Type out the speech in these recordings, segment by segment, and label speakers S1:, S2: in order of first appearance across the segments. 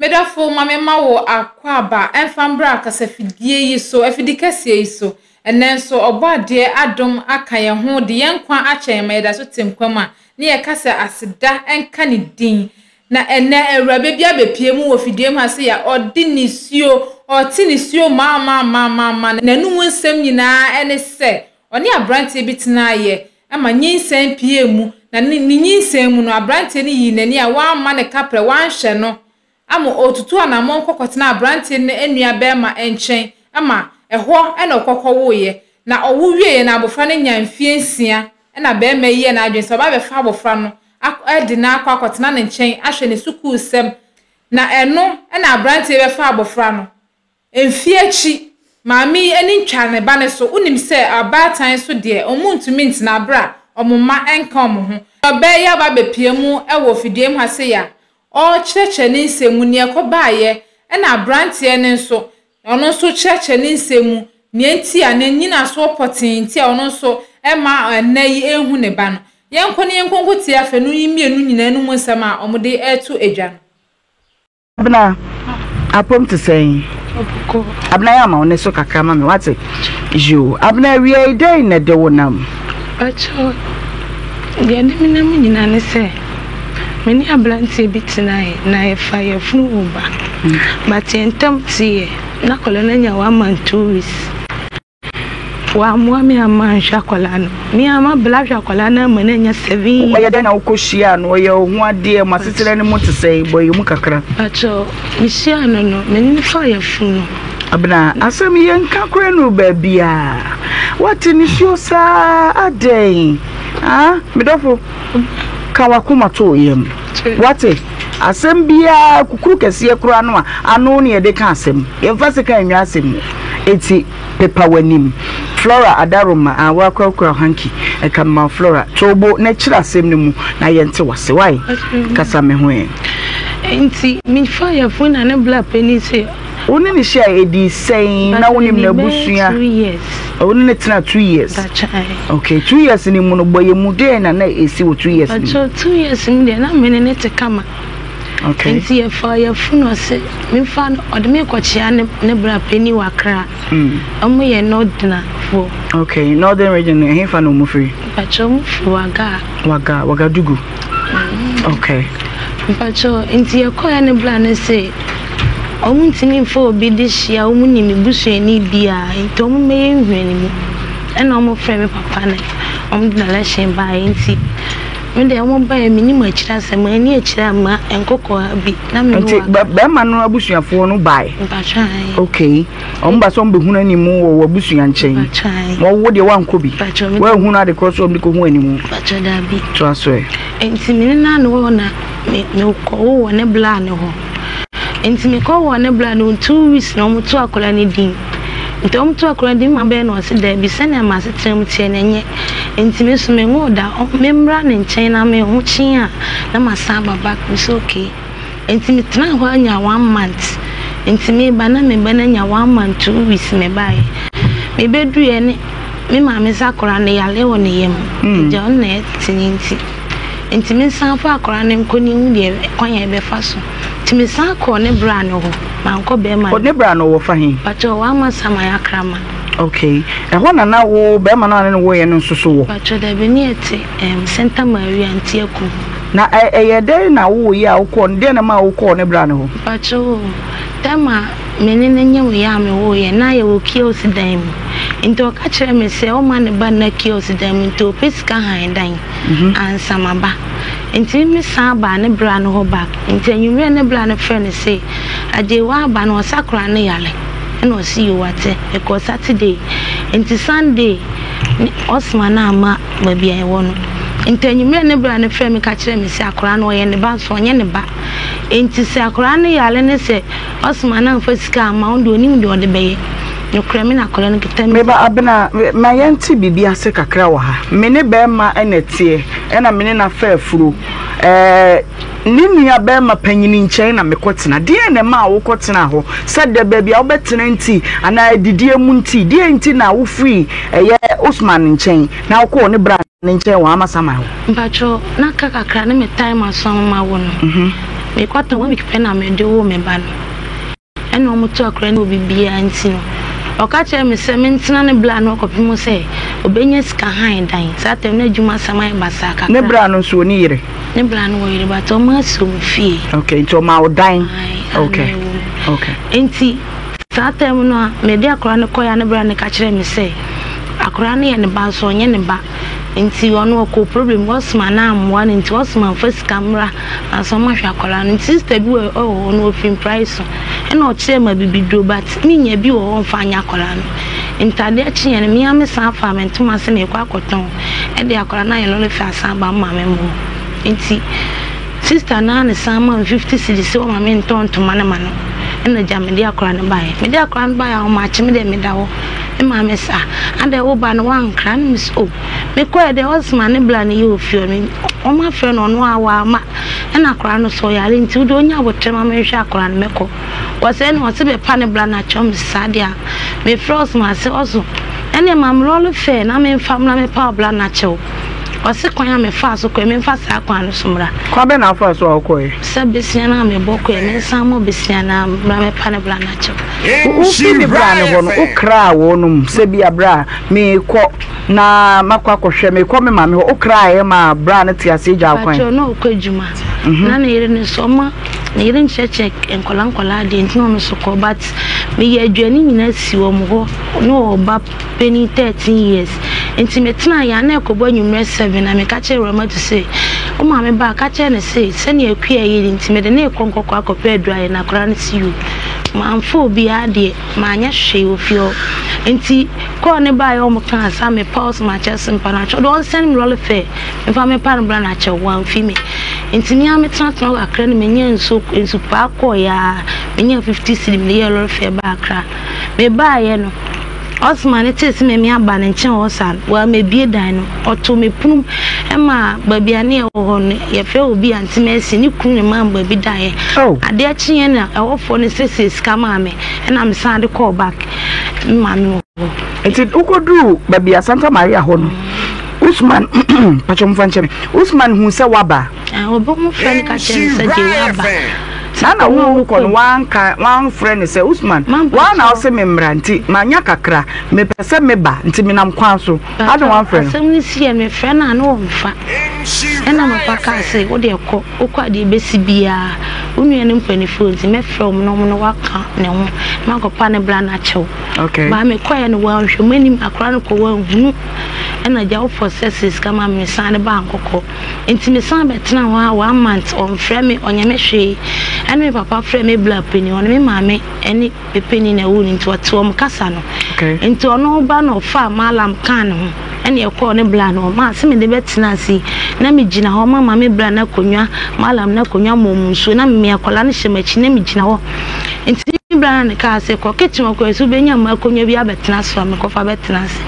S1: Me dɔfo, ma memma wo akwaaba mfa mbra kasafidie yi so, afidi kɛseɛ yi so. Ɛnnɛ nso, Ɔbɔadeɛ adom aka yɛn ho de yɛn nkwa akyɛ yɛn ma yɛda so te nkwa mu a, ne yɛka sɛ aseda nka ne din. Na ɛnnɛ, awuraba bi abɛpue mu wɔ fidua mu ha sei a ɔde nisuo, ɔte nisuo maamaamaamaama. N'anum nsɛm nyinaa ne sɛ, ɔne aberanteɛ bi tenaeɛ ma nyinsɛn puee mu, na ne ne nyinsɛn mu no, aberanteɛ no yii n'ani a wamma ne kaprɛ, wanhwɛ no, ama ɔtutuu anammɔn kɔ kɔtenaa aberanteɛ no nuabarima nkyɛn ma ɛhɔ na ɔkɔ kɔwoeɛ. Na ɔwo wieeɛ no, abɔfra no nyaa mfeɛ nsia na barima yi yɛɛ n'adwene sɛ ɔba abɛfa abɔfra no ak de no akɔ akɔtena ne nkyɛn ahwɛ ne sukuusɛm. Na ɛno na aberanteɛ yi bɛfaa abɔfra no. Mfeɛ akyi, maame yi ani ntwaa ne ba no so. Wonim sɛ abaatan nso deɛ, wɔntumi ntena berɛ a wɔn mma nka wɔn ho. Ɔbaa yi aba abɛpue mu wɔ fidua mu ha sei a, ɔrekyerɛkyerɛ ne nsɛm mu, deɛ ɛkɔbaeɛ, ɛna aberanteɛ no nso, ɔno nso rekyerɛkyerɛ ne nsɛm mu, deɛ nti a, ne nnyinasoɔ pɔtee nti a ɔno nso mma ɛnnɛ yi nhu ne ba no. Yɛnkɔ na yɛnkɔ nkɔtie afanu yi mmienu nyinaa anom nsɛm a wɔde reto dwa no.
S2: Abena, apom te sɛn? Abena yɛ ama wo ne so kakra ma me wate? Yoo, Abena awia yi dɛn na ɛde wo nam?
S3: Pakyɛw, deɛ ɛde me nam nyinaa ne sɛ me ne aberanteɛ bi tenaeɛ na yɛfa yafunu wo ba but yɛn ntam teeɛ na akwadaa no anya one month two weeks. Wammoa me amma anhwɛ akwadaa no. Me ara mabla ahwɛ akwadaa no ama no anya seven years.
S2: Ɔyɛ dɛn na wokɔhyiaa no? Ɔyɛ wo ho adeɛ? Mo asetena no mu te sɛn? Bɔ yɛn mu kakra.
S3: Pakyɛ, mehyiaa no no, me ne no faa yafunu no.
S2: Abena, asɛm yi yɛnka koraa nnuru baabiara. Woate nisuo saa adɛn? Ah, me dɔfo, ka w'akoma to wo yam. Woate? Asɛm biara, kukuru kɛseɛ koraa no a, ano na yɛde ka asɛm. Yɛmfa sekan nnwa asɛm mu. Enti pepa w'anim. Flora Adaroma a woakurakura hanky, ɛka mema wo Flora. To wo bo na kyerɛ asɛm no mu na yɛnte w'ase. Wai? Kasa me ho ɛ.
S3: Enti mefaa yafunu na ne bla panin se.
S2: Wo ne no hyiae ɛdii sɛn? Na wonim n'abusua?
S3: Two years.
S2: Wo ne no tenaa 2 years? Okay, 2 years no mu no, bɔ yɛn mu, deɛn na na ɛsi wɔ 2 years no mu?
S3: Pakyɛ, 2 years mu deɛ na me ne no te kama.
S2: Okay.
S3: Nti yɛfaa yafunu ɔse memfa no, ɔde me kɔkyea ne ne bra panin wɔ Accra. Ɔmo yɛ Northerner foɔ.
S2: Okay, Northern region no ɛhefa na ɔmo firi?
S3: Mpakyɛ, ɔmo firi Waga.
S2: Waga, Wagadugu. Okay.
S3: Mpakyɛ, nti yɛkɔɛ ne bra no se ɔmo ntumi mfa obi de hyia, ɔmo nim me busuani biaa, nti ɔmo mmɛyɛ nhwɛnimu. Ɛna ɔmo frɛ me papa na ɔmo de direction baeɛ nti. Me deɛ wɔn baeɛ mennim akyire asɛm, manni akyire amma nkɔkɔɔ bi na me ne
S2: Nti
S3: waka.
S2: bɛrima no abusuafoɔ no bae?
S3: Mpakyɛ ae.
S2: Okay, wɔn ba sɛ wɔn bɛhunu anim wɔ w'abusua nkyɛn.
S3: Mpakyɛ ae.
S2: Na wo deɛ woankɔ bi?
S3: Mpakyɛ me.
S2: Woanhunu ade korɔ sɛ wɔn de kɔhu anim?
S3: Mpakyɛ daabi.
S2: Toa so ɛ.
S3: Nti me ne no ano wɔ hɔ na me mekɔ wo wɔ ne bla no hɔ. Nti me kɔ wɔ ne bla no 2 weeks na wɔn to akwadaa no din. Nti wɔn to akwadaa no din ma bɛyɛ na ɔse daabi sɛnea m'asetena mu teɛ no ɛnyɛ. Nti me nso menwoo da, me mmra ne nkyɛn na me ho kye a na masan aba back. Me se okay. Nti me tenaa hɔ anya one month. Nti me ba na me ba no anya one month 2 weeks me baeɛ. Me bɛduruiɛ ne me maame se akwadaa no yareɛ wɔ ne yam. Agya ɔno na ɛte ne nti. Nti me nsan fa akwadaa no nkɔ ne hu deɛ kwan a yɛbɛfa so. Nti me san kɔɔ ne bra no hɔ. Mankɔ bɛrima no.
S2: Ne bra no wɔ fa he?
S3: Pakyɛ ɔwɔ Amasaman Akrama.
S2: Okay. Ɛhɔ na na wo bɛrima no a ne no woeɛ no nso so wɔ?
S3: Pakyɛ dabi, ne yɛte ɛɛm Santa Maria Ntiakum.
S2: Na ɛ ɛyɛ dɛn na wowoeɛ a wokɔɔ no, deɛn na ɛmaa wokɔɔ ne bra no hɔ?
S3: Pakyɛ oo, time a me ne no nyemeeɛ a mewoeɛ, na yɛwɔ kiosk dan mu. Nti ɔka kyerɛɛ me sɛ ɔmma ne ba nna kiosk dan mu nti ɔpɛ sika han dan ansa maba. Nti me san baa ne bra no hɔ back. Nti anwummerɛ ne bra no frɛ no se, Agyei woaba no ɔsa koraa no yare. Ɛna ɔse yoo wate. Mekɔɔ Saturday. Nti Sunday ne ɔsoma no amma baabi a yɛwɔ no. Nti anwummerɛ ne bra no frɛ me ka kyerɛɛ me sɛ akwadaa no ɔyɛ ne ba nso ɔnyɛ ne ba. Nti sɛ akwadaa no yare ne sɛ ɔsoma no amfa sika amma ɔno deɛ ɔnim deɛ ɔde bɛyɛ. Nokorɛ me na akwadaa no kita me.
S2: Me ba Abena, ma yɛnte biribi ase kakra wɔ ha. Me ne barima na ɛteɛ, ɛna me ne no afa afuro. Ɛɛ, ne nua barima panyin nkyɛn na mekɔtena. Deɛn na ɛmaa wokɔtenaa hɔ? Sɛ dɛ baabi a wobɛtena nti, anaa adidie mu nti? Deɛn nti na wofirii ɛyɛ Usman nkyɛn na wokɔɔ ne bra no nkyɛn wɔ Amasaman hɔ?
S3: Mpakyɛw, na aka kakra ne me time aso ama mawo no. Mekɔtɔn one week pɛ na mede woo me ba no. Ɛna ɔmo to akora ne obibiaa nti no ɔka kyerɛɛ me sɛ mentena ne bra no hɔ kɔpem sɛ ɔbɛnya sika han dan. Saa time no adwuma asɛm ayɛ basaa kakra.
S2: Ne bra no nso ɔni yere?
S3: Ne bra no wɔ yere but ɔmo asi ɔmo fie.
S2: Okay, nti ɔmaa wo dan?
S3: Ae, a
S2: Okay,
S3: na ɛwɔ mu.
S2: okay.
S3: Nti saa time no a mede akora no kɔeɛ a ne bra no ka kyerɛɛ me sɛ akora no yɛ ne ba nso ɔnyɛ ne ba. Nti ɔno ɔkɔɔ problem Osman ammoa no nti Osman fa sika mmra ansa ɔmo ahwɛ akwadaa no nti sister bi wɔ hɔ no ɔfiri Mpraeso ɛna ɔkyerɛɛ me abibiduro but me nya bi wɔ hɔ mfa nyɛ akwadaa no nti adeɛ kyeeɛ no me ara me san faa me ntoma sɛ meekɔ akɔtɔn ɛde akwadaa no ayɛ lɔre fare asan aba me maame mo hɔ nti Sister no ara na san maa me 50 cedis sɛ ɔma me ntɔ ntoma no ma no ɛna gya mede akwadaa no baeɛ mede akwadaa no baeɛ a ɔmakye me deɛ meda hɔ. Me maame se ah adɛn wo ba no woankra no? Mese oh mekɔɛ deɛ ɔsoma ne bra no yɛ ofie hɔ no wɔn afrɛ no ɔno a wamma ɛna akwadaa no so ɔyare nti wode ɔnya abotrɛ ma menhwɛ akwadaa no mɛkɔ wɔsɛ ɛna ɔse bɛpa ne bra no akyɛw mese saa deɛ a mefrɛ ɔsoma se ɔso ɛne ma me lɔre fɛ na memfa mmra mepa ɔbra no akyɛw ɔse kwan a mefaa so kɔɛ memfa saa kwan no so mmra.
S2: Kwan bɛn na wofaa so a wokɔɛ?
S3: Sɛ besia no a mebɔ kɔɛ mensan mmɔ besia no a mmra mɛpa ne bra no akyɛw.
S2: Wofii me bra no hɔ no, wokraa wɔnom sɛ bi a berɛ a merekɔ na makɔ akɔhwɛ, merekɔ me maame hɔ, wokraeɛ maa bra no te aseɛ gyaa wo kwan?
S3: Pakyɛw, na ɔkɔ adwuma. Na ne yere no nso, ɔma ne yere nkyerɛkyerɛ nkwadaa nkwadaa adeɛ nti na ɔno nso kɔ. But meyɛ aduane nyinaa si wɔn hɔ, na ɔwɔ ba panin 13 years. Nti metenaeɛ a na ɛkɔbɔ anwummerɛ 7 na meka kyerɛɛ Ramatu sɛ, wo maame ba a, ka kyerɛ no sɛ sɛnea Akua yɛ no nti mede no rekɔ nkɔkɔ akɔpɛ aduru ayɛ no akwadaa no si o. Mamfa obiara deɛ, manyɛ hwee wɔ fie hɔ. Nti kɔɔ ne baeɛ a wɔkaa sɛ mepa wo sɛ makyɛ se mpa no akyɛw deɛ ɔnsɛne me lɔre fare mfa mepa no bra no akyɛw wamfi me. Nti me ara metenatena hɔ kakra na menyaa nsuo nsupaa kɔeɛ ara menyaa 50 cedi mede yɛɛ lɔre fare baa Accra. Mebaeɛ no Osman no tee sɛ Mame aba ne nkyɛn wɔ hɔ saa no, wammɛbue dan no. Ɔtoo me pono mu maa baabi a na yɛwɔ hɔ no, yɛfrɛ obi Aunty Mercy, ne kunu na ɛmaa me baabi daeɛ.
S2: Oh.
S3: Adeɛ kyeeɛ na ɛhɔfoɔ no siesie sika maa me, ɛna mesan de kɔɔ back me maame wɔ hɔ.
S2: Nti wokɔduruu baabi a Santa Maria hɔ no, Usman, pakyɛ momfa nkyɛ me, Usman huu sɛ woaba?
S3: Ah, ɔbɔ mo frɛ no ka kyerɛ no sɛ gye woaba.
S2: Saa na wokɔ no wanka wanfrɛ no sɛ Usman waa na ɔse me mmra nti manya kakra mepɛ sɛ meba nti menam kwan so adɛn wanfrɛ no.
S3: Asɛm no siiɛ no mefrɛ no a na ɔmfa ɛna papa kaa sɛ wodeɛ kɔ wokɔ a deɛ ɛbɛsi biara wo nua no mpanifoɔ nti mɛfrɛ wɔn na wɔn ne wo aka ne ho na makɔpa ne bra no akyɛ wo.
S2: Okay.
S3: Baa mekɔɛ no wanhwɛ m'anim akora no kɔ wanhunu ɛna agya wofɔ sɛ sɛ sika ma me mesan de baa nkɔkɔ. Nti me san bɛ tena hɔ a one month ɔnfrɛ me ɔnyɛ me hwee ɛne me papa frɛ me bla panin ɔne me maame ɛne me panin na ɛwoo no nti ɔte wɔn kasa no nti ɔno ba na ɔfaa malam kaa ne ho ɛne ɛkɔɔ ne bla no ɔmaa se mede bɛ tena ase na me gyina hɔ ma maame bla no akonnwa malam no akonnwa mɔ mu nsuo na me akwadaa no hyɛ m'akyi na me gyina hɔ nti ne bla no ne kaa sɛ kɔ kitchen hɔ kɔ ɛsɛ wobɛnya mma akonnwa bi abɛtena so a mekɔfa bɛtena ase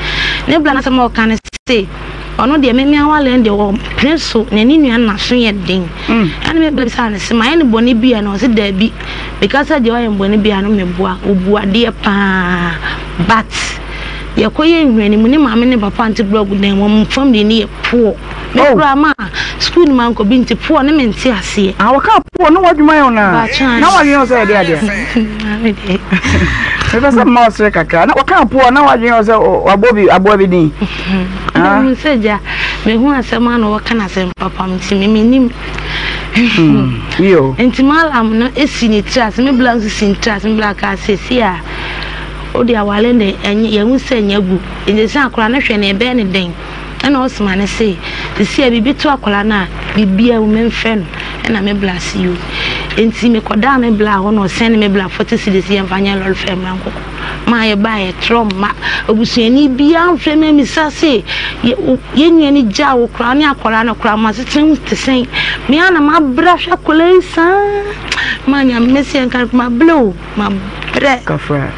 S3: ne bla no asɛm a ɔka ne se Ɔno deɛ me me awale no deɛ ɔpene so na ne nua no n'aso yɛ den. Ɛna me ba bisaa no sɛ mayɛ no bɔne bi a na ɔse daabi. Meka sɛ deɛ ɔyɛ me bɔne bi a no meboa. Ɔbu adeɛ paa but yɛkɔyɛ nhwɛanimu ne maame ne papa nte blɔk dan mu wɔn family no yɛ poor. Me
S2: Oh.
S3: koraa ma school no mankɔ bi nti poor ne mente aseɛ.
S2: Ah, wɔka poor na w'adwuma yɛ wo naa.
S3: Bakyɛ
S2: Na w'adwene yɛ wo sɛ yɛde adeɛ.
S3: Maame deɛ.
S2: Mepɛ sɛ mma ɔsere kakra. Na wɔka poor na w'adwene yɛ wo sɛ wabɔ bi aboa bi din.
S3: Ah. Mehu sɛ gya mehu asɛm a na wɔka no asɛm papa nti me menim.
S2: Hmm. Yo.
S3: Nti malam no esi ne tiri ase me bla nso si ne tiri ase me bla ka sɛsi a wode awale ne ɛnyɛ yɛhu sɛ ɛnyɛ gu nti sɛ akora no hwɛ ne ɛbɛyɛ ne dɛn ɛna ɔsoma ne se sisi a biribi to akora no a biribiara mu memfrɛ no ɛna me bla se yo nti mekɔdaa me bla hɔ na ɔsɛn ne me bla 40 cedis yɛmfa nyɛ lɔre fɛ mmra nkɔkɔ Ma yɛbaeɛ, trɔ mma. Obusuani biara mfrɛ me ammisa se, Yɛn nua no gyaa wo koraa, wo ne akwadaa no koraa, mo asetena mu te sɛn? Me ara na mabrɛ ahwɛ akwadaa yi saa. Ma Nyame mɛsi yɛn nka, mabrɛ o, mabrɛ.
S2: Kafra.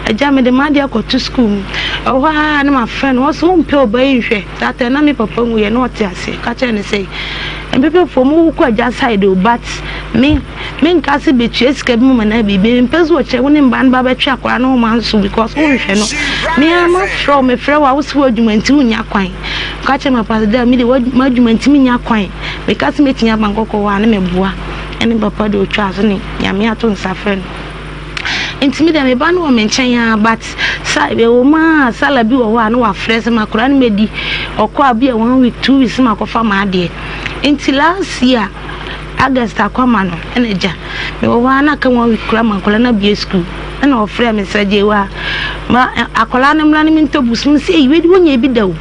S3: Agya, mede m'adeɛ akɔto sukuu mu. Ɛwɔ hɔ ara na mafrɛ no, ɔse wompɛ ɔba yi nhwɛ. That time na me papa nwuiɛ, na ɔte ase. Ka kyerɛ no sɛ, Mpepefoɔ, mowokɔ agya side o, but me, Me nka se betua sika bi mu ma no ayɛ biribi mempɛ sɛ ɔkyerɛ wo ne mba no ba bɛtwe akwadaa no ho ma nso because wonhwɛ no me ara mafrɛ wo mefrɛ wo a wose w'adwuma nti wonnya kwan ka kyerɛ me papa sɛ dɛ me de m'adwuma nti mennya kwan meka se mɛtumi aba nkɔkɔ hɔ a ne meboa. Ɛne papa deɛ ɔtwaa so ne Nyame ato nsa frɛ no. Nti me deɛ me ba no wɔ me nkyɛn ara but sa ɛwɔ mu a sala bi wɔ hɔ a na wafrɛ sɛ makora no mɛdi ɔkɔ a bi a one week 2 weeks makɔfa m'adeɛ. Nti last year August akwama no ɛna gya mewɔ hɔ a na aka one week koraa ma akwadaa no abue school ɛna ɔfrɛ me sɛ gyewa ma akwadaa no mmra no mentɔ books mu sɛ eyi wei de wonya bi da o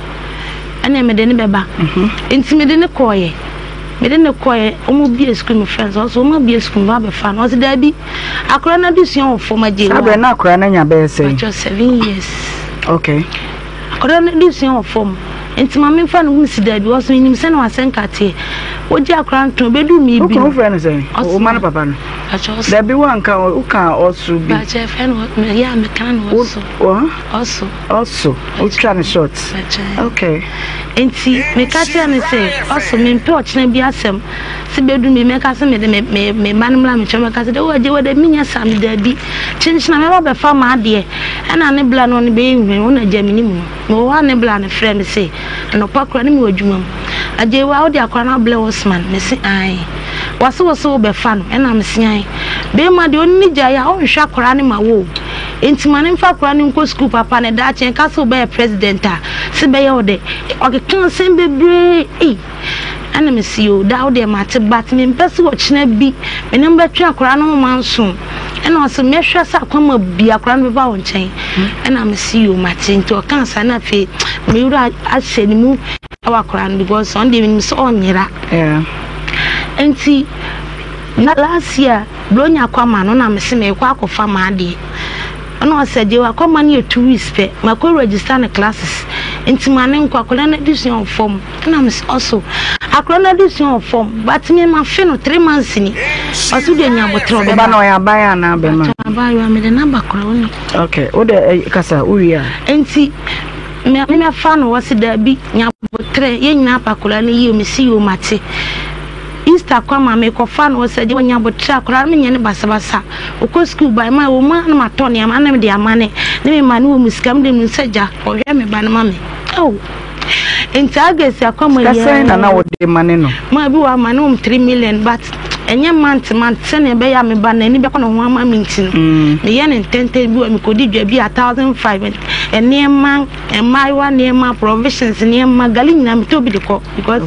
S3: ɛna mede ne bɛba nti mede ne kɔɔyɛ mede ne kɔɔyɛ wɔn bue school me friends ɔsɛ wɔn abue school mba abɛfa no ɔsɛ daabi akwadaa no adesua wɔ fam agyewa
S2: saa berɛ na akwadaa no anya bɛyɛ sɛn?
S3: Pakyɛ 7 years.
S2: Okay.
S3: Akwadaa no adesua wɔ fam nti ma memfa no ho si daabi ɔsɛ menim sɛ na wasɛ nkateɛ wogye akwadaa no to bɛdu mi bi
S2: no wofrɛ no sɛn wo ma no papa no dabi woanka woka ɔso bi
S3: pakyɛ fɛ no yɛ a meka no ɔso ɔso
S2: ɔso wotwa no short okay.
S3: Nti meka kyerɛ no sɛ ɔso mempɛ ɔkyena bi asɛm sɛ bɛdu mi mɛka sɛ mede me me ba no mmra me nkyɛn mɛka sɛ de wɔ agye wɔ de menyɛ saa me daabi kyenkyena mɛba bɛfa m'adeɛ ɛna ne bla no ɔno bɛyɛ nhwɛ wo na gya me nim no mewɔ hɔ a ne bla no frɛ me se anɔpa kora ne mewɔ adwuma mu agye wa wode akora no ablɛ Osman mese ae wɔse wo se wobɛfa no ɛna mese ae bɛrima deɛ ɔne ne gyae a ɔnhwɛ akora no ma wo nti ma ne mfa akora no nkɔ sukuu papa ne daakye ɛka sɛ wobɛyɛ president a se bɛyɛ wo dɛ ɔkeka nsɛm bebree ei ɛna mese yoo daa wo deɛ mate but mempɛ sɛ ɔkyena bi me ne mbɛtwe akora no ho manso ɛna ɔse mɛhwɛ sɛ akwama bi akora no bɛba wo nkyɛn ɛna mese yoo mate nti ɔkaa saa na afei me wura ahyɛ ne mu ɛwɔ akora no because ɔno deɛ menim sɛ ɔnyera nti na last year bronya kwama no na mese meekɔ akɔfa m'adeɛ ɛna ɔsɛ gye wakɔma no yɛ 2 weeks pɛ makɔ register ne classes nti ma ne nkɔ akwadaa no adesua wɔ fam ɛna mese ɔso akwadaa no adesua wɔ fam but me ma fe no 3 months ni ɔso deɛ nya abotrɛ
S2: ɔbɛba na ɔyɛ aban anaa bɛma
S3: abaayewa mede naba koraa wo ne
S2: okay wo de kasa wowie a
S3: nti me mɛfa no wɔse daabi nya abotrɛ yɛn nyinaa pa akwadaa no yie mesi yie mate Easter kɔ ama mekɔfa no ɔsɛ gye wɔnya abotrɛ akwadaa no menyɛ ne basabasa ɔkɔ sukuu ban ma wɔ mu a na matɔ nneɛma na mede ama ne ne me ma ne wɔ mu sika mede mu sɛ gya ɔhwɛ me ba no ma me oh nti August akɔma
S2: yɛ sɛn na na wɔde ma ne no
S3: ma bi wɔ ama ne wɔm 3 million but ɛnyɛ month month sɛnea ɛbɛyɛ a me ba n'ani bɛkɔ ne ho ama me nti no meyɛ ne ntɛntɛn bi wɔ mekɔdi dwa bi a 1,500 nneɛma mmaayewa nneɛma provisions nneɛma gali nyinaa metɔ bi de kɔ because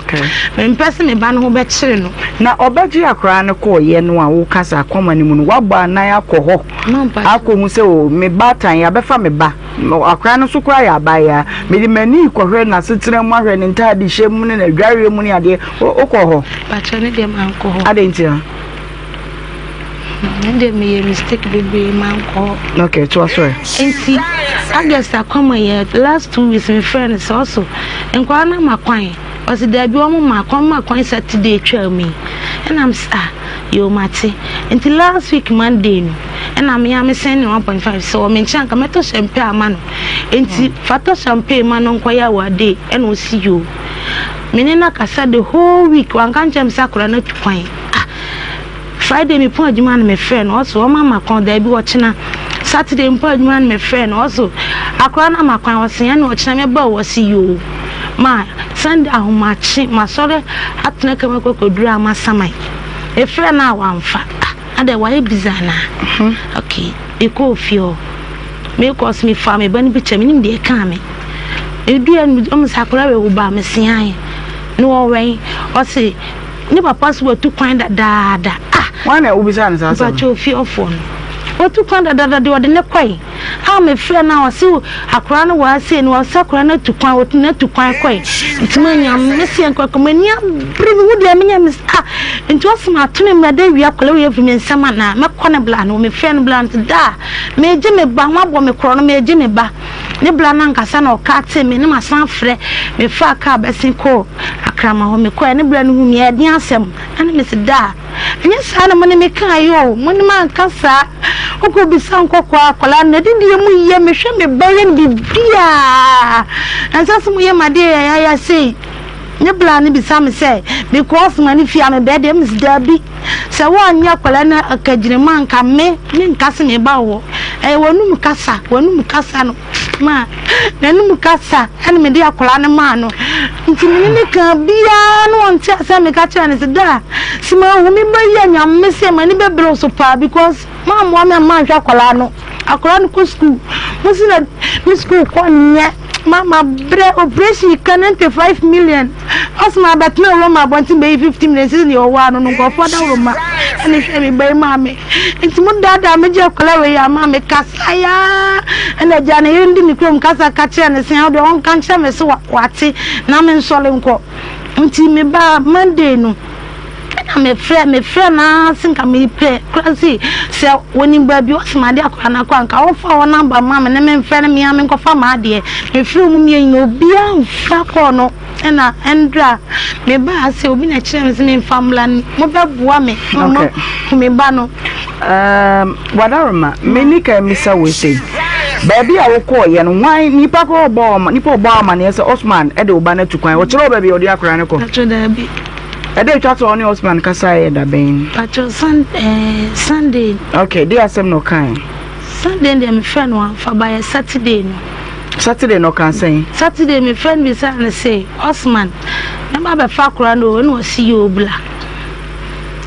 S3: mempɛ sɛ me ba no ho bɛkyere no.
S2: Na ɔbɛgye akwaraa no kɔɔyɛ no a woka sɛ akɔma no mu no woabɔ anan akɔ hɔ akɔhu sɛ o me baatan yɛabɛfa me ba akwaraa no so koraa yɛ abaayewa mede m'ani kɔhwɛ n'asetena mu ahwɛ ne ntaade hyɛ mu ne n'adwareɛ mu ne adeɛ wokɔ hɔ.
S3: Pakyɛ ne deɛ mankɔ hɔ.
S2: Adɛn ntia?
S3: Ne deɛ meyɛ mistake bebree mankɔ hɔ.
S2: Okay, toa so ɛ.
S3: Nti August akɔma yɛ last 2 weeks mefrɛ no sɛ ɔso nkwadaa no ama kwan ɔsi daabi wɔn ma kwan ma kwan Saturday twaa mu yi ɛna m sɛ ah yoo mate nti last week Monday no ɛna me a me send ne 1.5 sɛ wɔ me nkyɛn anka mɛtɔ champagne ama no nti fa tɔ champagne ma no nkɔyɛ awade ɛna ɔsi yoo me ne no akasa the whole week wanka nkyɛn me sɛ akwadaa no atu kwan ah Friday me pɔn adwuma no me frɛ no ɔso ɔma ma kwan daabi ɔkyena Saturday me pɔn adwuma no me frɛ no ɔso akora no ama kwan ɔse ɛna ɔkyena mɛba o ɔse yoo ma Sunday ahomakye masɔre atena kama kɔkɔduru ama saman me frɛ no a wamfa ah adɛ wayɛ busy anaa okay mekɔɔ fie hɔ mekɔ ɔse mefa me ba no picture menim deɛ ɛkaa me medua no ɔmo sɛ akora wei wo ba meseae ne wɔwɛn ɔse ne papa so watu kwan dadaada ah.
S2: Wọn na wobisa no saa asɛm.
S3: Mpakyɛ ofie ɔfoɔ no watu kwan dadaada deɛ ɔde ne kɔe a mefrɛ no a ɔse akwaraa no wɔ ase no ɔsɛ akwaraa no atu kwan ɔtu no atu kwan kɔe nti manya mesi nkɔkɔ m'ani abere me ho deɛ menya me ah nti ɔse mato ne mmara dɛ wia akwaraa wei afiri me nsam anaa mɛkɔ ne bla no mefrɛ no bla no nti da a megye me ba ho abɔ me korɔ no megye me ba ne bla no ankasa na ɔka te me ne masan frɛ mefaa kaa bɛsen kɔɔ Akrama hɔ mekɔɛ ne bla no hu me ɛden asɛm ɛna mese daa ɛnyɛ saa na mo ne me kaa yɛ o mo ne me anka saa wokɔ bisa nkɔkɔɔ akwadaa no n'adidie mu yɛ mehwɛ me ba yɛ no biribiaa ɛnsɛ sɛ mo yɛ m'adeɛ yayaya sei ne bla no bisa me sɛ mekɔ asoma ne fie a mebɛɛ deɛ mese daabi. Sɛ woanyɛ akwadaa no akagyinamu a anka me menka se me ba wɔ hɔ. Ɛyɛ w'anum kasa, w'anum kasa no ma n'anum kasa ɛna mede akwadaa no maa no. Nti me ne no kaa biara na ɔnte aseɛ meka kyerɛ no se daa se manhu me ba yi a Nyame se m'ani bɛbere wo so paa because moammoa me amma manhwɛ akwadaa no. Akwadaa no kɔ sukuu, mo se na ne sukuu kɔ nyɛ. Ma mabrɛ operation ka 95 million. Ɔse ma abɛtena Roma abɔnten bɛyi 50 million sisi deɛ ɔwɔ ano no nkurɔfoɔ dawuroma ɛna hwɛ me ba yi maa me nti mo daadaa me gye akwadaa wei ama me kasa yaa ɛna agya ne yere de ne kurom kasa ka kyerɛ ne sɛ ɔdeɛ ɔnka nkyerɛ me so wate na me nsɔre nkɔ nti me ba Monday no Ɛna mefrɛ mefrɛ no ara se nka mepɛ koraa se sɛ wɔnim baabi ɔse made akwadaa no akɔ a nka wɔmfa wɔn namba mma me ne memfrɛ no mea menkɔfa m'adeɛ. Mefrɛ wɔn mmienu nyinaa obiara mfa kɔɔ no ɛna ɛndra mebaa sɛ obi na ɛkyerɛ me sɛ memfa mmra no mobɛboa me na
S2: Okay.
S3: hu me ba no.
S2: Um, Wadaroma, me ni ka misa wo sei. Baabi a wokɔɔyɛ no, hwan nipa kɔ ɔbɔ nipa ɔbɔ amaneɛ sɛ Osman ɛde wo ba no atu kwan. Ɔkyerɛ wo baabi a ɔde akwadaa no kɔ.
S3: Patro daabi.
S2: Ɛda etwa to a ɔne Osman kasaeɛ yɛ da bɛn?
S3: Pacho sun eh, Sunday.
S2: Okay, de asɛm na ɔkae.
S3: Sunday deɛ mefrɛ no amfa ba yɛ Saturday no.
S2: Saturday na ɔka sɛn?
S3: Saturday mefrɛ no bisa no se Osman mɛba abɛfa akora no o ɛna ɔsi yɛ obla.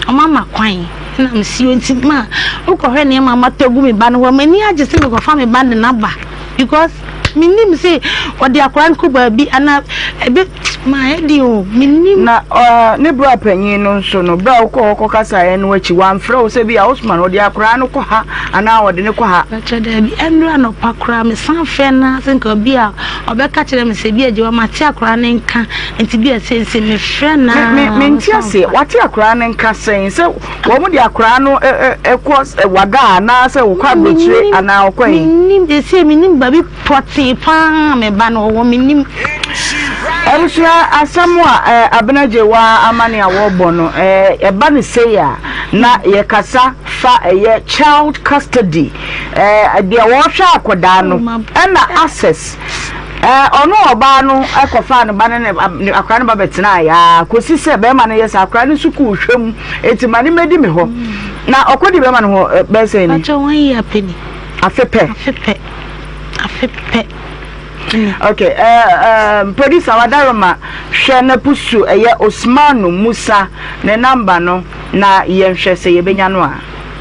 S3: Ɔma ma kwan ɛna mesi yɛ nti ma wokɔhwɛ nneɛma matɔ gu me ba no hɔ m'ani agye sɛ mekɔfa me ba de n'aba because Mennim se ɔde akwadaa no kɔ baabi anaa ebe ma ayɛ den o, mennim.
S2: Na ɔɔ ne bra panyin no nso no, bere a wokɔɔ hɔ kɔkasaeɛ no akyi, wamfrɛ wo sɛ bi a Osman ɔde akwadaa no kɔ ha anaa ɔde no kɔ ha?
S3: Pakyɛ daabi, ɛnnora anɔpa koraa mesan frɛɛ no ara sɛ nka bi a ɔbɛka kyerɛ me sɛ bi a Gyewa mate akwadaa no nka nti bi a seesei mefrɛ no
S2: Me me
S3: ara
S2: mente
S3: ɔsan
S2: aseɛ,
S3: mfa.
S2: wate akwadaa no nka sɛn? Sɛ Wɔn de akwadaa no kɔ Waga anaasɛ wɔkɔ aburokyire anaa wɔkɔ he?
S3: Mennim, seesei mennim baabi pɔtee paa a me ba no ɔwɔ, mennim.
S2: Abusua asɛm a Abena Gyewaa amane a wɔrebɔ no, ɛba no sei a, na yɛkasa fa ɛyɛ child custody, deɛ wɔhwɛ akwadaa no, ɛna access. Ɔno ɔbaa no kɔfaa ne ba no ne akwadaa no ba bɛtenaeɛ ara kɔsi sɛ bɛrima no yɛ sɛ akwadaa no sukuu hwɛ mu enti ma ne mmɛdi me hɔ. Na ɔkɔdi bɛrima no hɔ bɛyɛ sɛ ni?
S3: Pakyɛ wɔn yi ape ni.
S2: Afe pɛ.
S3: Afe pɛ. Afe pɛ. Ni.
S2: Okay, uh, um, producer Wadaroma hwɛ na pusu ɛyɛ Osmanu Musa ne namba no na yɛnhwɛ sɛ yɛbɛnya no a.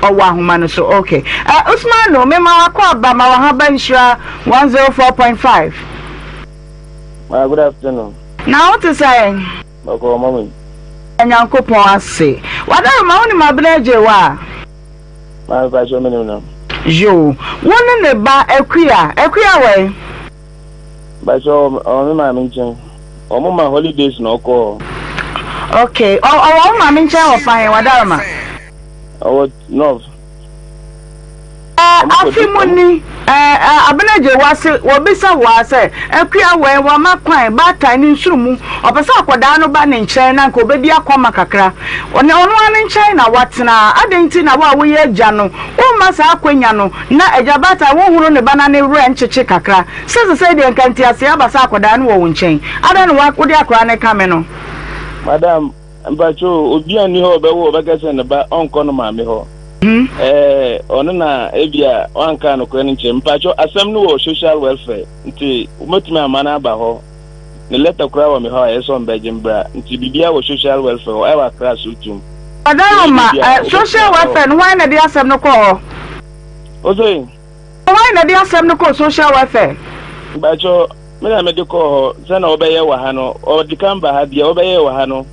S2: Ɔwɔ ahoma no so okay. Uh, Usmanu mema wakɔ aba ma wahaba nhyira 104.5.
S4: Ma good afternoon.
S2: Na wo te sɛn?
S4: Bɔkɔɔ mummy.
S2: Nyankopɔn ase. Wadaroma wonim Abena Agyewa a?
S4: Maame pakyɛ menim no.
S2: Yoo. Wo ne ne ba Akua. Akua wɛn?
S4: Mpakyɛ ɔwɔ me maame nkyɛn. Ɔmo ma holidays na ɔkɔɔ hɔ.
S2: Okay. Ɔwɔ wo maame nkyɛn wɔ fa he Wadaroma?
S4: Ɔwɔ North.
S2: Afe mu ni, Abena Gyewase, wɔbisa wo ara sɛ, Akua wɛn, wama kwan, baatan ne nsuru mu, ɔpɛ sɛ akwadaa no ba ne nkyɛn na anka ɔbɛdi akwama kakra. Ɔne ɔno ara ne nkyɛn na watena. Adɛn nti na wo a woyɛ agya no, womma saa akwanya no na agya baatan wonhoro ne ba na ne werɛ nkyekye kakra? Sɛ sesei deɛ nka nteaseɛ aba sɛ akwadaa no wɔ wo nkyɛn. Adɛn na wode akwadaa no rekame no?
S4: Madam, Mpakyɛw o, obia nni hɔ a ɔbɛwo a ɔbɛka sɛ ne ba ɔnkɔ no maame hɔ. Ɛɛ, ɔno na ebia wanka nokorɛ no nkyerɛ me. Mpakyɛw, asɛm no wɔ social welfare, nti wobɛtumi ama no aba hɔ. Ne letter koraa wɔ me hɔ a ɛyɛ sɛ ɔmbɛgye mbra. Nti biribiara wɔ social welfare hɔ, ɛwɔ Accra Sowutum. Nti
S2: Ɔdaroma,
S4: ebia
S2: eh,
S4: wobɛtumi
S2: social
S4: aba hɔ.
S2: welfare no, hwan na ɛde asɛm no kɔɔ hɔ?
S4: Ose?
S2: Hwan na ɛde asɛm no kɔɔ social welfare?
S4: Mpakyɛw, Me na mede kɔɔ hɔ sɛ na wɔbɛyɛ wɔ ha no ɔde kan ba ha deɛ wɔbɛyɛ wɔ ha no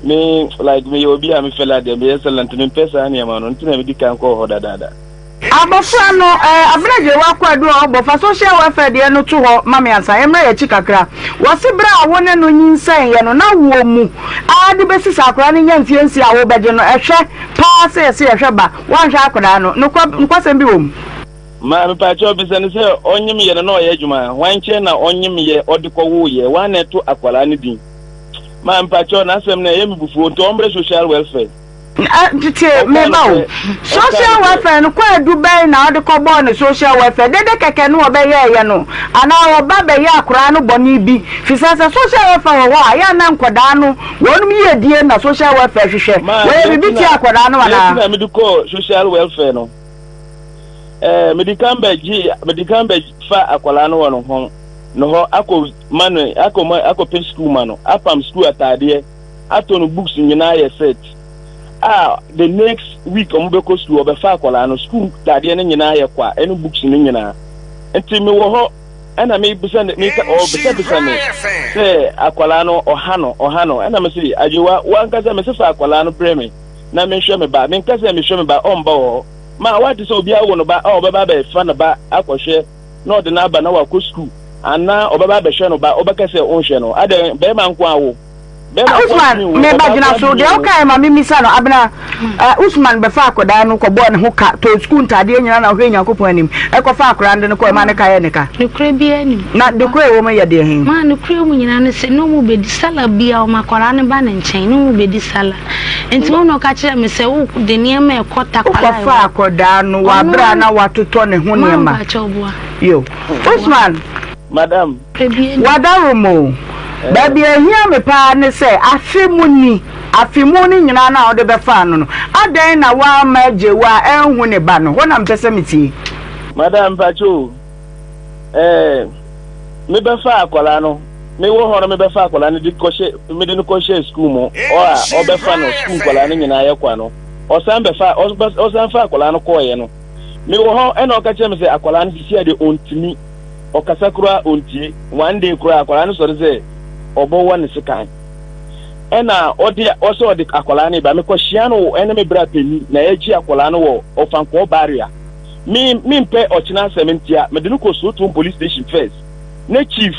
S4: me like meyɛ obi a me fɛla deɛ meyɛ sɛla nti mempɛ saa nneɛma no nti na medi kan kɔɔ hɔ dadaada.
S2: Abɔfra no, eh, Abena Gyewa Kwadu a ɔbɔ fa social welfare deɛ no to hɔ ma me ansa, yɛmmra yɛn akyi kakra. Wɔse berɛ a wo ne no nyinsɛneeɛ no, na woɔ mu ara de bɛsi sɛ akwadaa no nya mfeɛ nsia a wobɛgye no, ɛhwɛ paa sɛ yɛse yɛhwɛ ba, woanhwɛ akwadaa no, nokwa, nokwasɛm bi wɔ mu?
S4: Ma mepakyɛw bisa no sɛ ɔnyem yɛ no na ɔyɛ adwuma hwan nkyɛn na ɔnyem yɛ ɔde kɔ woo yɛ wan na ɛto akwadaa no din ma mepakyɛw n'asɛm no ɛyɛ me bufuo nti ɔmbrɛ social welfare.
S2: Tie, me ba o. Social welfare no kwaadu bɛn na ɔde kɔbɔɔ no social welfare? Dede kɛkɛ no ɔbɛyɛɛyɛ no anaa ɔba bɛyɛ akoraa no bɔne bi? Fisɛ sɛ social welfare wɔ hɔ a, ɛyɛ a na nkɔdaa no wɔnom yiedie na social welfare hwehwɛ.
S4: Ma
S2: Wɔyɛ
S4: deɛ
S2: biribi
S4: nti
S2: tia
S4: na
S2: akɔdaa no
S4: deɛ nti
S2: anaa?
S4: na mede kɔɔ social welfare no, ɛɛ mede kan bɛ gye mede kan bɛ fa akwadaa no wɔ no ho no hɔ akɔ ma no akɔ ma akɔ pɛ sukuu ma no apam sukuu ataadeɛ atɔ no books nyinaa yɛ set a the next week ɔmo bɛkɔ sukuu ɔbɛfa akwadaa no sukuu taadeɛ no nyinaa yɛ kwa ɛne books no nyinaa nti mewɔ hɔ ɛna mebisa ne meka ɔbisabisa me sɛ akwadaa no ɔha no ɔha no ɛna mese agyewa wankasa mese fa akwadaa no brɛ me na menhwɛ me ba menka sɛ mehwɛ me ba ɔmba wɔ hɔ ma wate sɛ obi awo no ba a ɔbɛba abɛfa ne ba akɔhwɛ na ɔde no aba na wakɔ sukuu anaa ɔbɛba abɛhwɛ no ba ɔbɛka sɛ ɔnhwɛ no adɛn bɛrima nko awo
S2: Usman, me ba gyina so, deɛ wokaeɛ ma memmisa no, Abena, eh, Usman bɛfaa akwadaa no kɔbɔɔ ne ho ka, tɔɔ sukuu ntaadeɛ nyinaa na ɔhwɛɛ Nyankopɔn anim, ɛkɔfaa akwadaa no de no kɔɔ, ɛmaa ne ka yɛɛ ne ka.
S3: Nokorɛ biara nnim.
S2: Na nokorɛ a ɛwɔ mu yɛ deɛ he?
S3: Maa nokorɛ wɔ mu nyinaa ne sɛ, na ɔmu bɛdi sala biara, ɔma akwadaa no ba ne nkyɛn, na ɔmu bɛdi sala. Nti wɔn na ɔka kyerɛɛ me sɛ, wo de nneɛma ɛkɔ takwala ɛwɔ.
S2: Wokɔfaa akwadaa no wɔ aberɛ a na watotɔ ne ho
S3: Maa
S2: nneɛma.
S3: mpakyɛw boa.
S2: Yo. Usman.
S4: Madam.
S2: W'adarom o. Baabi a ehia me paa ne sɛ, afe mu ni, afe mu no nyinaa no a wode bɛfaa no no, adɛn na woamma Agyewa anhu ne ba no? Hɔ na mepɛ sɛ metie.
S4: Madam, mpakyɛ o, eh, me bɛfaa akwadaa no, me wɔ hɔ no me bɛfa akwadaa no de kɔhyɛ, me de no kɔhyɛɛ sukuu mu, ɔ a ɔbɛfa no, sukuu nkwadaa no nyinaa yɛ kwa no, ɔsan bɛfa, ɔsan fa akwadaa no kɔɔeɛ no, me wɔ hɔ ɛna ɔka kyerɛ me sɛ akwadaa no sisi a deɛ ɔntumi. Ɔkasa koraa ontie. One day koraa akwadaa no sɔre sɛ ɔbɔwɔ ne sekan. Ɛna ɔde ɔsɛ ɔde akwadaa no ba. Mekɔhyia no ɛne me bra panyin na yɛgye akwadaa no wɔ Ɔfankɔɔ barrier. Me mempɛ ɔkyena asɛm ntia mede no kɔ Sowutuom police station first. Ne chief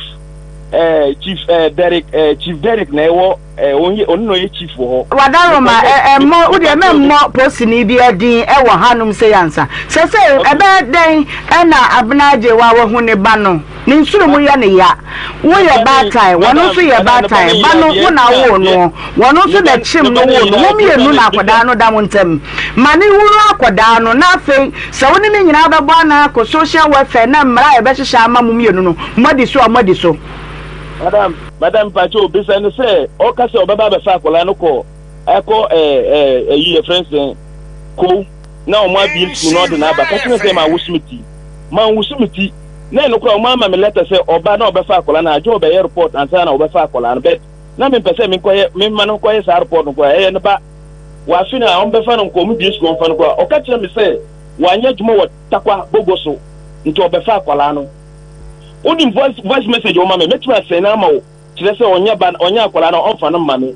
S4: eh, chief eh, Derek eh, chief Derek na ɛwɔ Eh, ɔno na ɔyɛ chief wɔ hɔ.
S2: Wadaroma, ɛ ɛmmɔ wo deɛ mɛmmɔ posini bi din wɔ hanom sei ansa. Sɛsɛi ɛbɛyɛ dɛn na Abena Agyewa wahu ne ba no? Ne nsono mu yɛ no ya. Woyɛ baatan, wɔno nso yɛ baatan. Ba no, wo na wowoo noɔ, wɔno nso na kyem no woo no. Mo mmienu na akwadaa no da mo ntam. Ma no nhunu akwadaa no, na afei sɛ wo ne no nyinaa bɛbɔ anan akɔ social welfare na mmara a yɛbɛhyehyɛ ama mo mmienu no, moadi so a moadi so.
S4: Madam, madam mpakyɛw bisa no sɛ ɔka sɛ ɔbɛba abɛfa akwadaa no kɔ ɛkɔ ɛɛ ɛɛ ɛyi yɛfrɛ no sɛn kow na wɔn abie sukuu na ɔde no aba ka kyerɛ no sɛ ma wosu me ti ma nwosu me ti na ɛno koraa wɔn ama me lɛtɛ sɛ ɔba na ɔbɛfa akwadaa no adwo ɔbɛyɛ report ansa na ɔbɛfa akwadaa no bɛt na mempɛ sɛ menkɔyɛ memma no nkɔyɛ saa report no koraa ɛyɛ ne ba wafe no a wɔn bɛfa no nkɔ wɔn bie sukuu wɔn fa no koraa ɔka kyerɛ me sɛ wanyɛ adwuma wɔ takwa bogo so nti ɔbɛfa akwadaa no. Wonim voice voice message wɔma me mɛtumi asɛn no ama wo kyerɛ sɛ ɔnyɛ ba ɔnyɛ akwadaa no ɔmfa no mma me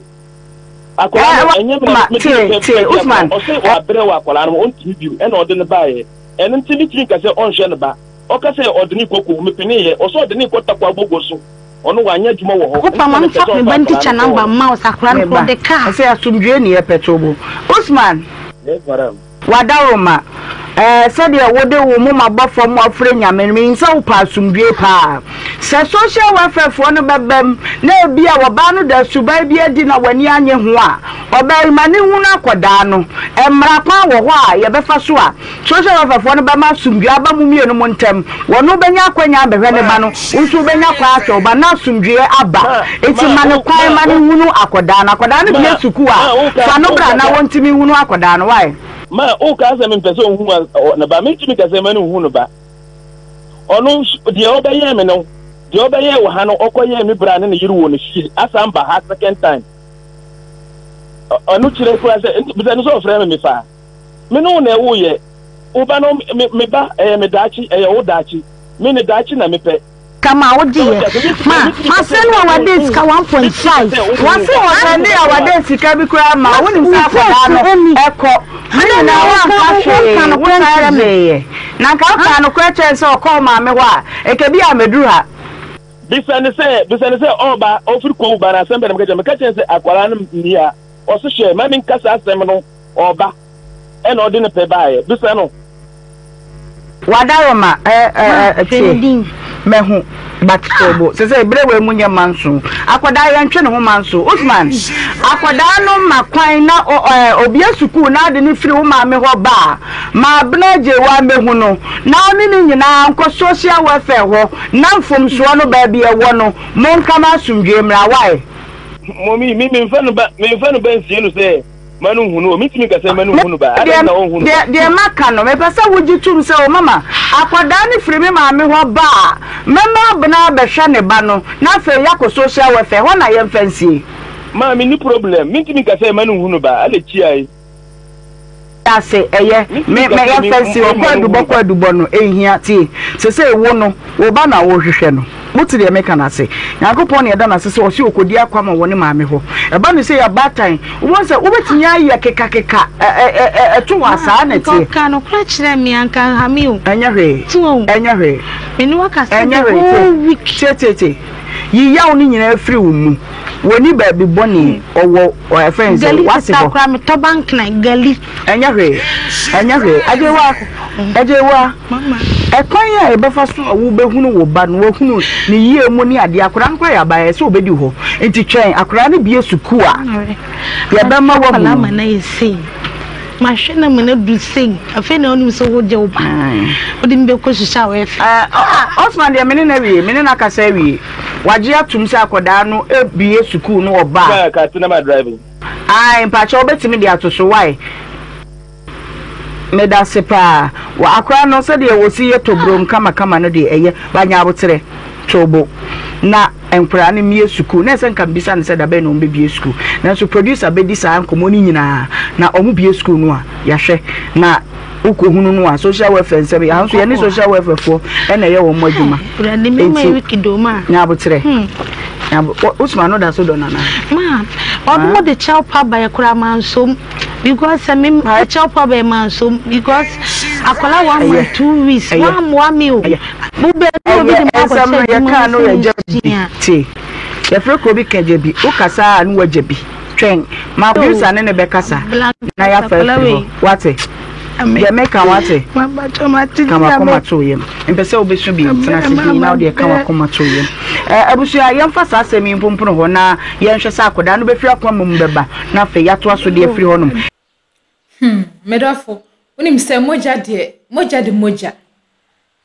S4: akwadaa no ɛnyɛ me na mede ne pɛ pɛ akwadaa ɔsɛ wabrɛ wɔ akwadaa no ɔntumi bio ɛna ɔde no baeɛ ɛno nti metumi nka sɛ ɔnhwɛ ne ba ɔka sɛ ɔde ne kɔ kɔ mepeneeɛ ɔsɛ ɔde ne kɔ takwa bogo so ɔno wanyɛ adwuma wɔ hɔ
S3: Wopa ma mfa me ba no teacher number mma wo sɛ akwadaa no korɔ ɔde kaa.
S2: Ɛsɛ asomdwoe ne yɛpɛ to bo. Usman.
S4: Yes madam.
S2: W'adaworoma, ɛɛ, sɛdeɛ wode wo moma bɔ fam afrɛ Nyame no, menim sɛ wopɛ asomdwoeɛ paa. Sɛ social welfare foɔ no bɛbam na ebia ɔbaa no da suban bi adi na w'ani annye ho a, ɔbaa yi ma ne hunu akɔdaa no. Mmara kwan wɔ hɔ a yɛbɛfa so a social welfare foɔ no bɛma asomdwoeɛ aba mo mmienu mo ntam. Wɔno bɛnya akwanya abɛhwɛ ne ba no, wo nso wobɛnya kwan ahwɛ wo ba na asomdwoeɛ aba. Enti ma no kwan ma no nhunu akɔdaa no. Akɔdaa no bue sukuu a, fa no bra na wɔntumi nhunu akɔdaa no. Why?
S4: Ma wokaa sɛ mempɛ sɛ ɔhu ne ba. Mentumi nka sɛ mma no nhu ne ba. Ɔno nso, deɛ ɔbɛyɛɛ me no, deɛ ɔbɛyɛɛ wɔ ha no, ɔkɔyɛɛ me bra ne ne yere wɔ ne fie, asan ba ha second time. Ɔno kyerɛ koraa sɛ, bisa no sɛ ɔfrɛ me mefaa. Me ne wo na ɛwoeɛ. Wo ba no, me, me ba, ɛyɛ me daakye, ɛyɛ wo daakye. Me ne daakye na mepɛ.
S3: Kama wo gye yɛ ma ma send wo awade sika 1.5.
S2: Wɔse wɔsɛnde awade sika bi koraa ma wo wonim sɛ akwadaa no ɛkɔ ne nyinaa woamfa hwee wosan gyeeɛ na nka wokaa nokorɛ kyerɛ no sɛ ɔkɔ wo maame hɔ a ɛka bi a mɛduru ha.
S4: Bisa no sɛ bisa no sɛ ɔɔba ɔfiri kowu ba no asɛm bɛn na meka kyerɛ no meka kyerɛ no sɛ akwadaa no nni ha ɔse hwɛ ma menka saa asɛm no ɔɔba ɛna ɔde ne pɛ baeɛ. Bisa no.
S2: Wadaroma, ɛ ɛ
S3: Ma,
S2: ɛ
S3: hwɛ ne
S2: tie.
S3: din.
S2: Mɛhu but tobo sesei bere wei mu nyɛ manso akwadaa yɛntwe ne ho manso Usman akwadaa no ma kwan na obie sukuu na ade no firi wo maame hɔ ba a ma abena agyewa mɛhu no na ɔne ne nyinaa nkɔ social welfare hɔ na mfomsoɔ no baabi ɛwɔ no monka ma asomdwoe mmra why?
S4: Mommy, me memfa no ba memfa no ba nsie no sɛ Ma no nhu no o, mentumi nka sɛ ma no nhu no ba, adɛn nti na ɔnhu no ba?
S2: Deɛ deɛ maka no, mepɛ sɛ wogye tom sɛ o mama, akwadaa no firi me maame hɔ ba a, mɛma Abena abɛhwɛ ne ba no, na afei yɛakɔ social welfare, ɛhɔ na yɛmfa nsie.
S4: Ma, menni problem, mentumi nka sɛ ma no nhu no ba, adɛ kyiae.
S2: Ase, ɛyɛ,
S4: Mentumi
S2: me,
S4: nka
S2: mɛ,
S4: sɛ me,
S2: yɛmfa nsie,
S4: mma
S2: ɔkɔ
S4: no nhu
S2: adubɔ
S4: no
S2: kɔ
S4: ba.
S2: adubɔ no, ɛnhia, tie, sesei wo no, wo ba na worehwehwɛ no. Mote deɛ meka no ase? Nyankopɔn na yɛda no ase sɛ ɔse ɔkɔdi akwama wɔ ne maame hɔ. Ɛba no sei abaatan, wobɛhu sɛ wobɛtumi ayɛ kekakeka ɛ ɛ ɛ ɛto hɔ a, saa na
S3: Nka
S2: ɛteɛ.
S3: ɔkaa nokorɛ kyerɛɛ me a, nka anha me o.
S2: Ɛnyɛ hwee.
S3: So wahu?
S2: Ɛnyɛ hwee.
S3: Me ne wo akasa
S2: Ɛnyɛ
S3: the
S2: hwee.
S3: whole
S2: Tie,
S3: week.
S2: tie, tie, tie. Yi yaw no nyinaa firi wo mu. Wɔnni baabi bɔne, ɔwɔ ɔ ɛfrɛ no sɛ,
S3: Gali
S2: w'ase
S3: sesa
S2: hɔ.
S3: koraa metɔ bankena, gali.
S2: Ɛnyɛ hwee. Ɛnyɛ hwee. Agyewa, Agyewa. Ɛkwan a yɛbɛfa so a wobɛhunu wo ba no, wahunu ne yie mu ne adeɛ, akwadaa no koraa yɛ abayewa, ɛsɛ sɛ ɔbɛdi hɔ. Nti twɛn akwadaa no bue sukuu a, yɛbɛma woahunu
S3: no. Mahwɛ no ama no adu sei, afei na wonim sɛ wogye wo ba, wode me bɛkɔ sukuu a wɔyɛ fɛ.
S2: Osman deɛ me ne no awie, me ne no akasa awie. Wagye atom sɛ akwadaa no bue sukuu no ɔba a. Ae, mpakyɛ wobɛtumi de ato so, why? Medase paa. Wɔ akora no sɛdeɛ wɔsi yɛ tobrom kama kama no deɛ ɛyɛ but nya aboterɛ tobo na nkoraa no mmie sukuu na ɛsɛ nka mbisa no sɛ dabɛn na wɔn bɛbie sukuu nanso producer bɛdi saa nkɔmmɔ no nyinaa na wɔn bie sukuu no a yɛahwɛ na wokɔhunu no a social welfare nsɛm yɛ nso yɛne social welfare foɔ ɛna ɛyɛ wɔn adwuma
S3: nti
S2: nya aboterɛ wosoma no da so dɔ nana
S3: ma ɔno de kyɛw pa baeɛ koraa mansom Because sɛ me kyɛw pa bɛyɛ mansom because akwadaa one month 2 weeks wammoa me o. Mo bɛ bi obi de mo
S2: Ɛnsɛm no
S3: akɔhyɛ adwuma
S2: yɛkaa no
S3: mu
S2: yɛgya
S3: sɛ
S2: bi
S3: nsua.
S2: tie yɛfrɛ kuro bi kagya bi wokasa a ne wagya bi twɛn ma producer ne ne bɛkasa na yɛafa afiri hɔ wate deɛ meka wate ka wakoma to yam mpɛ sɛ wobɛsu bi tena ase din na wodeɛ ka wakoma to yam abusua yɛmfa saa asɛm yi mpompone hɔ na yɛnhwɛ sɛ akwadaa no bɛfiri akoma mu bɛba na afei yɛatoa so de afiri hɔnom.
S1: Hmm, me dɔfo, wonim sɛ mogya deɛ, mogya de mogya.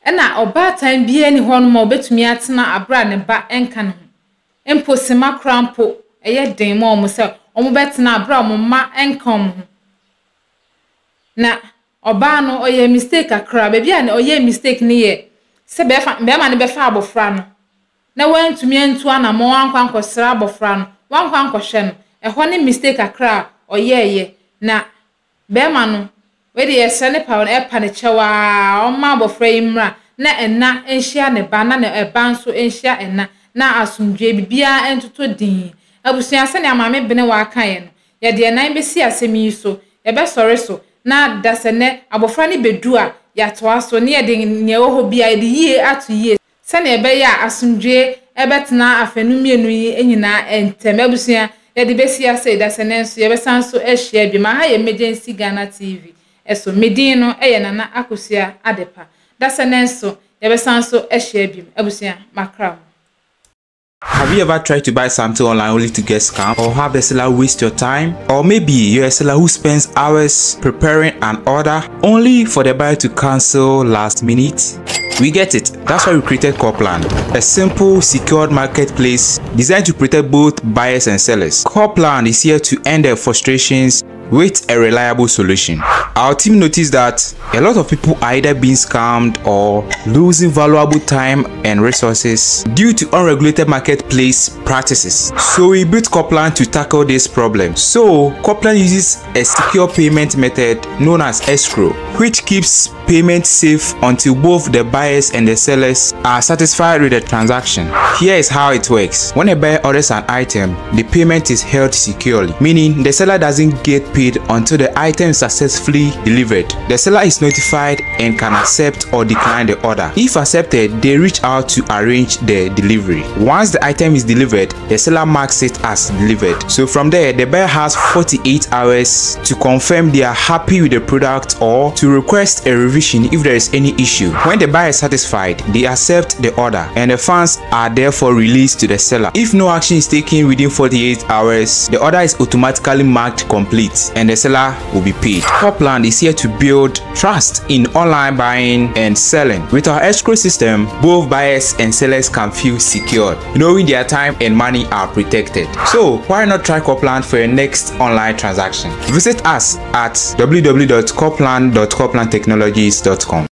S1: Ɛna ɔbaatan biara nni hɔnom a ɔbɛtumi atena aberɛ a ne ba nka ne ho. Mpo sima koraa mpo, ɛyɛ den ma wɔn sɛ wɔbɛtena aberɛ a wɔn mma nka wɔn ho. Na ɔbaa no, ɔyɛɛ mistake kakra. Baabi a ɔyɛɛ mistake no yɛ sɛ bɛrima no bɛfa abɔfra no na wantumi antu anammɔn ankɔ ankɔsra abɔfra no, wankɔ ankɔhwɛ no, ɛhɔ ne mistake kakra a ɔyɛeɛ. Na barima no, wei deɛ yɛsrɛ ne pa, ɛpa no kyɛw ara, ɔmma abɔfra yi mmra na ɛna nhyia ne ba na ne ɛba nso nhyia ɛna, na asomdwoeɛ, biribiara ntotɔ dinn. Abusua, sɛnea Maame Benewaa kaeɛ no, yɛde yɛn nan bɛsi asɛm yi so, yɛbɛsɔre so, na dasɛ nnɛ abɔfra no bɛdu a, yɛatoa so, na yɛde nea ɛwɔ hɔ biara, yɛde yie ato yie. Sɛnea ɛbɛyɛ a asomdwoe bɛtena afanu mmienu yi nyinaa ntam. Abusua, yɛde besi ha sei, dasani nso yɛbɛsan nso ahyia biom. Aha yɛ Emergency Ghana TV so. Me din no yɛ Nana Akosua Adepa. Dasani nso yɛbɛsan nso ahyia biom. Abusua, makra mo.
S5: Have you ever tried to buy something online only to get scammed or have the seller waste your time? Or maybe you're a seller who spends hours preparing an order only for the buyer to cancel last minute? We get it. That's why we created Copland, a simple, secured marketplace designed to protect both buyers and sellers. Copland is here to end their frustrations with a reliable solution. Our team noticed that a lot of people are either being scammed or losing valuable time and resources due to unregulated marketplace practices. So we built Copland to tackle this problem. So Copland uses a secure payment method known as escrow, which keeps payment safe until both the buyers and the sellers are satisfied with the transaction. Here is how it works. When a buyer orders an item, the payment is held securely, meaning the seller doesn't get paid paid until the item is successfully delivered. The seller is notified and can accept or decline the order. If accepted, they reach out to arrange the delivery. Once the item is delivered, the seller marks it as delivered. So from there, the buyer has 48 hours to confirm they are happy with the product or to request a revision if there is any issue. When the buyer is satisfied, they accept the order and the funds are therefore released to the seller. If no action is taken within 48 hours, the order is automatically marked complete and the seller will be paid. Copland is here to build trust in online buying and selling. With our escrow system, both buyers and sellers can feel secured, knowing their time and money are protected. So why not try Copland for your next online transaction? Visit us at www.copland.coplandtechnologies.com.